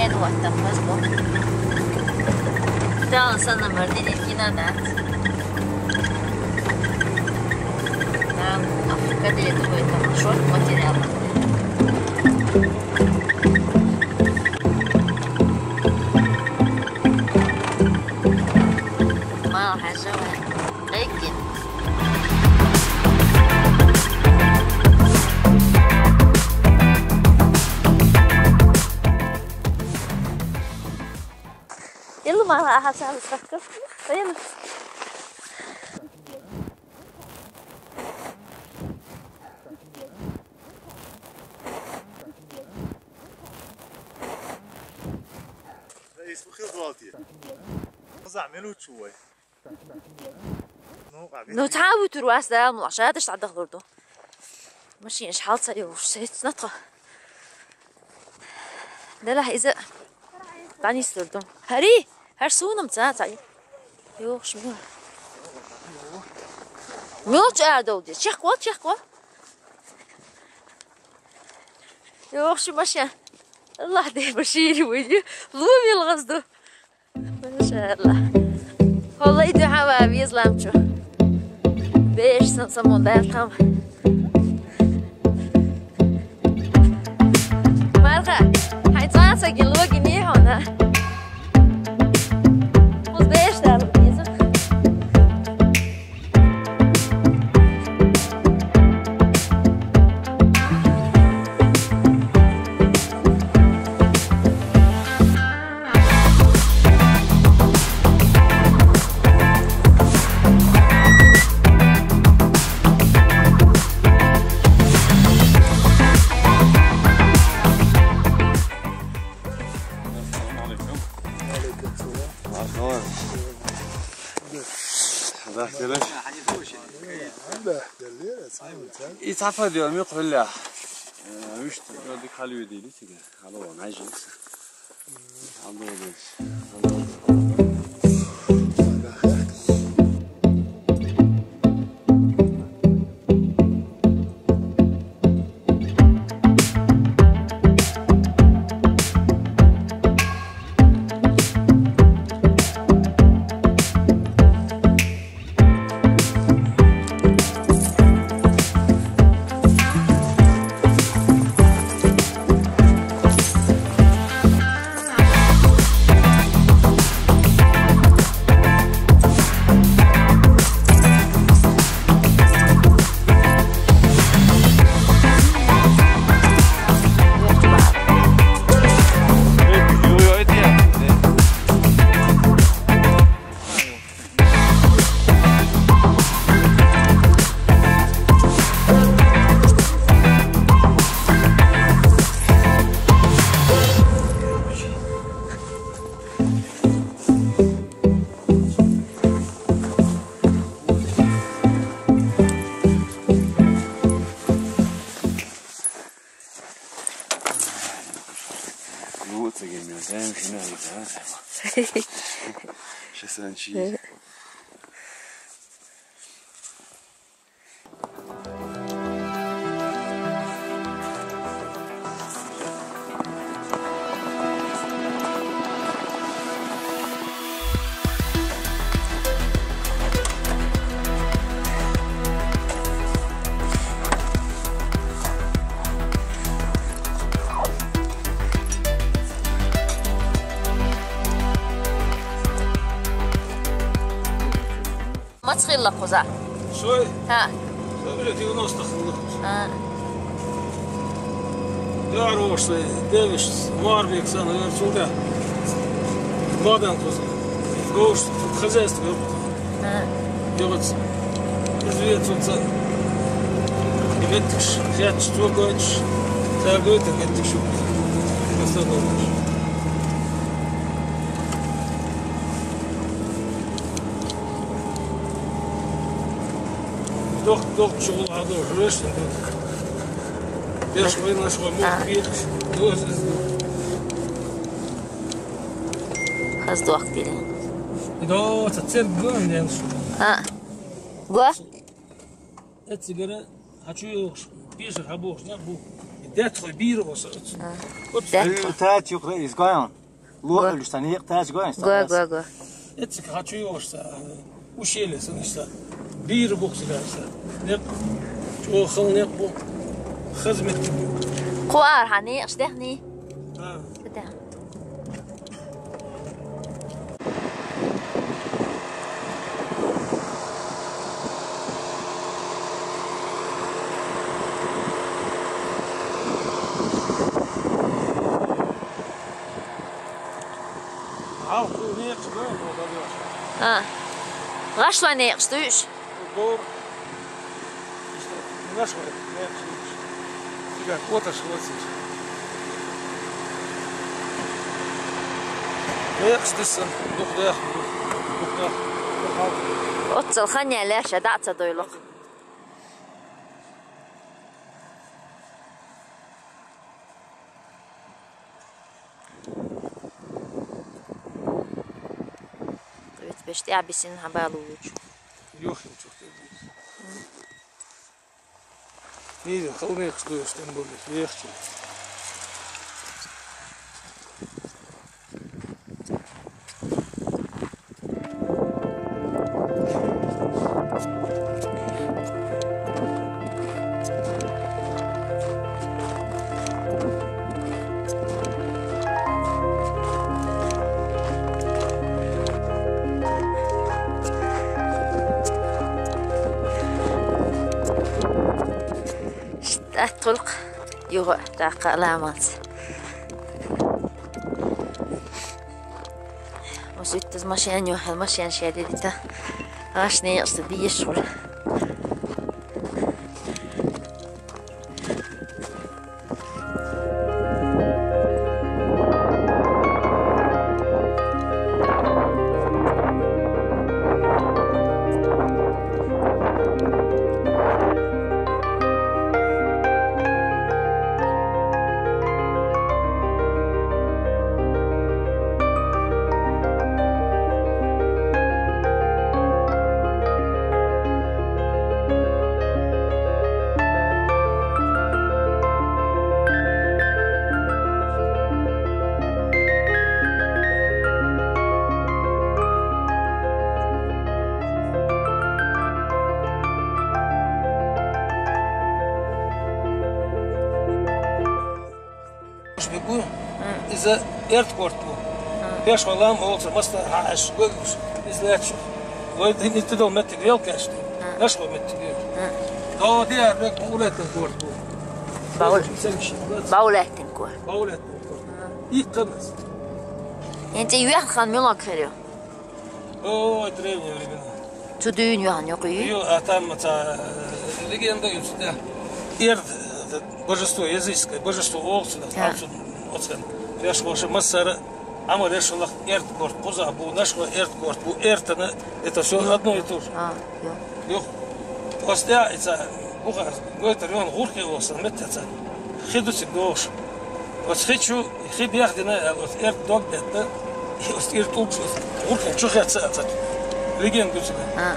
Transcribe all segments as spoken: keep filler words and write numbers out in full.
Эн вот там возьму. Дала санна мар дилин кина да. Нам Африка диле дугай там шорт материал. Мал хажа ва. Экин. Илу мала аха сал саккы. Ил. Исму хил дуалти. Замелу чуй. Ну, цхьа вуьтур вас даа, мула шадаш дӀадахалур ду. Машинаш хьалца йовш, сецна тхо. Делахь иза дӀанислур ду. ХӀари, хӀара суна-м ца, ца. Йохуш, мила. Мила чу арадовла деза? Чехква, чехква. Йохуш, машин. Аллах де машири вуйди. Лу мила гӀаз ду. Машалла. Холлай дуьхьа ва везламчу. Беш сан самон даьлтам. Марха, хьайн цӀаса гилоги не хьона. Муз беш дала веза. Мархалар. Бахтелер. Бахтелер, сен. Ицхьа диор ми хъулла. Вишт дик хьалуьйдийли цига. Хьалуан, хьажи. Хьалуан. Ну, вот такие мероприятия, да, да. Сейчас они чьи. Маца хилла кхуза? Шой? ХӀа. Шой уже девяностых хилла. ХӀа. Яр вошли, девиш, Марбек сан, яр чуда. Мадан кхуза. Гош хозяйство. ХӀа. Йогоц. Извецуца. И ветш, хятш, цогоч. Тагой, так это шу. Просто Дохк, дохк, шугул хьадо, хьуэш, беш вай наш вай мох А. Бирш, доз из. Хаз дохк дилен. До, ца церг гон ден шу. А. Гуа? Эцигара, хачу йохш, пешер хабохш, не бу. Дет хой бийр оса. А. Оц. Дет. Ай, тач юкъра из гойн. Ло Го. Өлүш сан некъ тач гойн. Го, го, го. Эцик хачу йош са. Ушеле сан са. Бийр бухсига са. Некъ. Чо хыл некъ бу. Хызмет. Куар ха некъ штехни. А. Да. Гьа, гъашлай некъ дуьйш. Дор. Ишта, наш вай, не обсудишь. Тига, коташ хватит. Векъ стисан, дух дах, дух, дух дах, дух дах. Оццал хан яла ша даца дойлук. Вец беш тя бисин хабалуч. Юхин чухтер. Низин халмек стоишь там были, легче. Штат тулк юга такъа аламанс. Осуттаз машин юхал машин шедидита. Ашни ясты биеш хула. Шбегу, иза эрт корт бу. Пеш валам олса маста хаш гогуш, из лач. Вай дин итидол меттиг вел кашти. Наш хо меттиг вел. Доо диар бек баулетин корт бу. Баул-, баулетин корт. Баулетин корт. Икканас. Энти юян хан мюлак херё. Ой, древние времена. Цу дүүн юан юкъу ю? Ю, а там это, э, легенда ю сюда. Эрд, это божество языческое, божество олсуда. Отсюда, отсюда. Реш лоша масара, ама реш лох эрд корт, куза бу, наш лох эрд корт, бу эртана, это всё одно и то же. А, ю. Ю. Остя, это, буха, гойта рён гурки олса, меттеца. Хидуцик дош. Ос хичу, хи бяхдина, ос эрт дог бетта. Ос эрт улкш, ос гурка чухеца ацат. Леген гуцуга. А.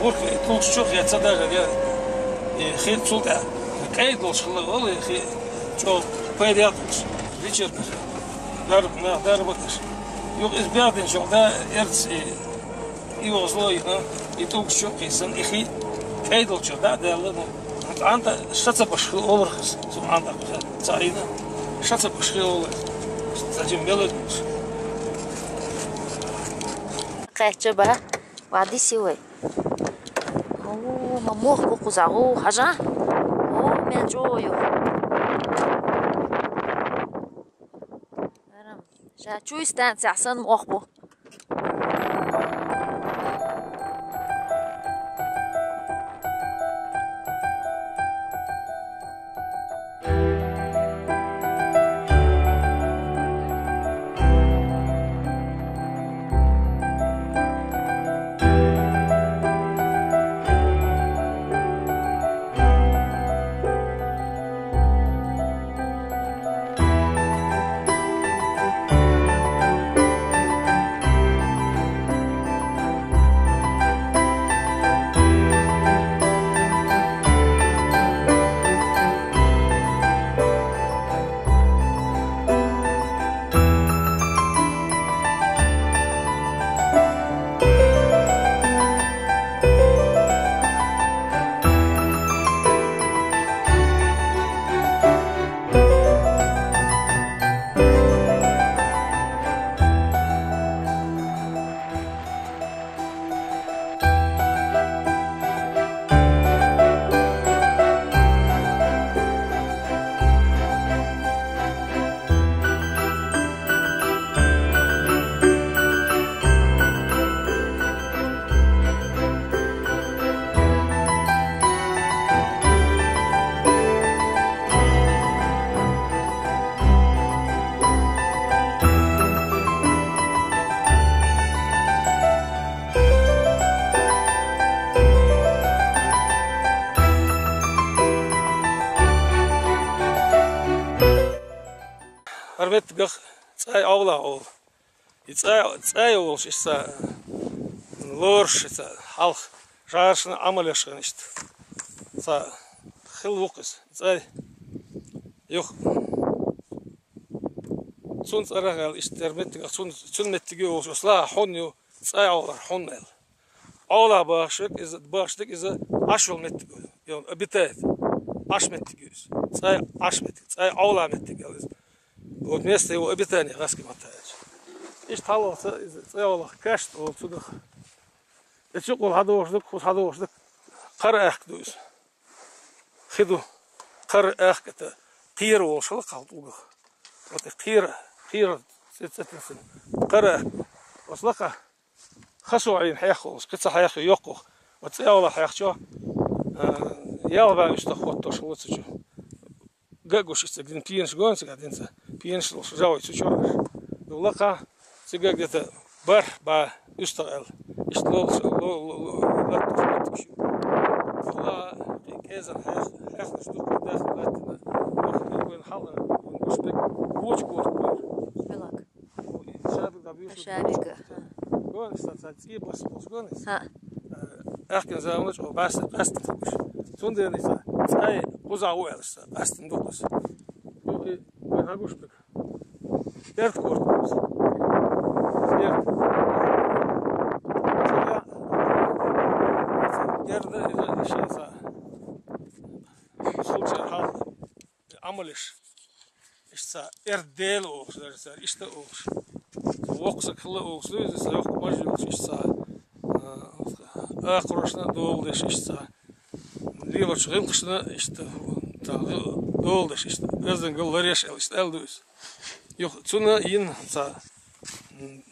Гурка улкш чухеца даже я. И хи цулта. Кай долш хла ол, и хи чо пайряд. Вечер. Дар, на, дар бакаш. Юг из бяхдин чо да эрц и И озло, и, ну, и туг чо кисан, и хи кайдал чо, да, да, ладно. Анта шаца башхы олурхыз, су анта цаина. Шаца башхы олур. Сажим белыш. Кайча ба, вади сивай. О, ма мох бу кузагу, хажа. О, мен чою. Ша чуй станция сан мох бу. Ара меттигах цӀай Ӏовлах олу. И цӀай, цӀай олуш иштта лоруш иштта хьалха жӀарашна Ӏамал еш хилла иштта. Цхьа хилла ву-кх иза цӀай. Юха цунна цӀарах аьлла иштта дара меттигах, цунна, цуьнан меттиг ю олуш, оцу лаха хьун ю, цӀай Ӏовлар хьун аьлла. Ӏовлах бахаш верг иза, бахаш дерг иза Ӏаш йолу меттиг ю, обитает. Ӏаш меттиг ю иза. ЦӀай Ӏаш меттиг, цӀай Ӏовлах меттиг аьлла иза. Вот место его обитания, гӀаскхийн маттахь аьлча. Иштта хьалха иза цӀай Ӏовлах кашт олу цунах. И цу къула хьадогӀуш дерг, кхуза хьадогӀуш дерг кхара аьхка ду иза. Хи ду. Кхара аьхка, это кхера волуш хилла кхалла тӀулгах. Вот и кхера, кхера цӀе, цӀе тесна. Кхара аьхка. Оцу лакха хасо Ӏийна хьех волуш, кхин ца хьех йоккхух. Вот цӀе Ӏовлах хьехчо, а, ялх бӀе уьстагӀ хӀоттош хилла цу чу. Гаг гуш иштта дина пенаш гон цигахь динца. Пенаш долуш жагӀой цу чохь. Ду лакха, цига где-то бархӀ бӀе уьстагӀ аьлла. Иштта лолуш, ло-, ло-, ло-, латтош меттигаш ю. Ла, кхин кӀезан хьех-, хьехнаш ду, дахна латтина. Вахна вайн хьалла, вайн гуш бек, вочу корта бара. Белаг. Шабига дӀабуьйшу. Шабига, ха. Гонаш сан цӀе басса болуш гонаш. Ха. Аьхкина заманаш о баста, баста тухуш. Цундела иза цӀай кхузахь ву аьлла сан, баста дукхус. Ю и вай хьагуш бек. Эрт корта бу иза. Эрт. Цигахь эрда иза шен сан. Случай хьал. Ӏамалеш. Иштта ца эрт дела олуш, даже цара иштта олуш. Воккха саг хилла олуш ду иза, ца йоккха маж йолуш иштта ца, а, акхарошна а доладеш иштта ца. Лелочу гӀиллакхашна иштта, та, доладеш иштта. Оьздангалла ларъеш аьлла иштта аьлла ду иза. Юха цунна йина ца, м,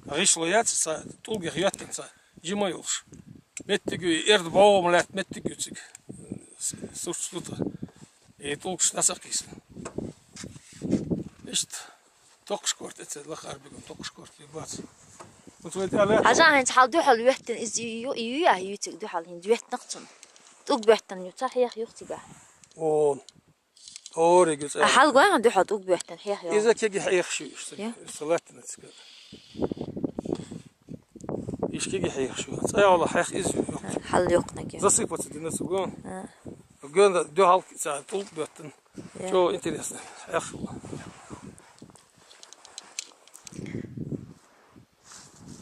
гӀишло яц ца, тӀулгех йоьттина ца, жима йолуш. Меттиг ю, и эрда бӀогӀам лаьтта меттиг ю цига. С-, сурташ ду тхан. И тӀулгаш дӀасакхийсина. Иштта. Токхаш корта, эццед лакхара бигун токхаш корта бац. Оцу вай тӀе лаьтта. Хьажа хӀинца хьал дуьхьал веттина, иза ю, ю, ю, ю, цига дуьхьал хӀинца веттина цунна. ТӀулг беттина ю, ца хьех юха цигахь. О, ориг ю цӀа. А хьал гой хьан дуьхьал тӀулг беттина, хьех йо. Иза кеги хьехаш ю, иштта. Я? Иштта латтина цига. Ишкиге хьехаш ю. ЦӀа йолу хьех иза ю. Хьал йоккхунаг ю. Засыпаться дина цуьнга. А. Гонда дуьхьал ца тӀулг беттан. Я. Чо интересно. Хьех ю.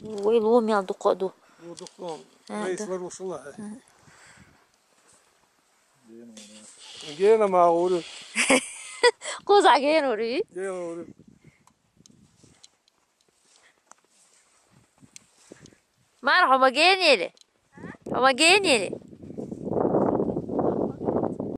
Вай ло мел дукха ду. Ло дукха. А, вай да. Сварушала. А. Гена ма гӀури. Кхузахь гена гӀури? Гена гӀури. Мара хьо ма генели? Хьо ма генели?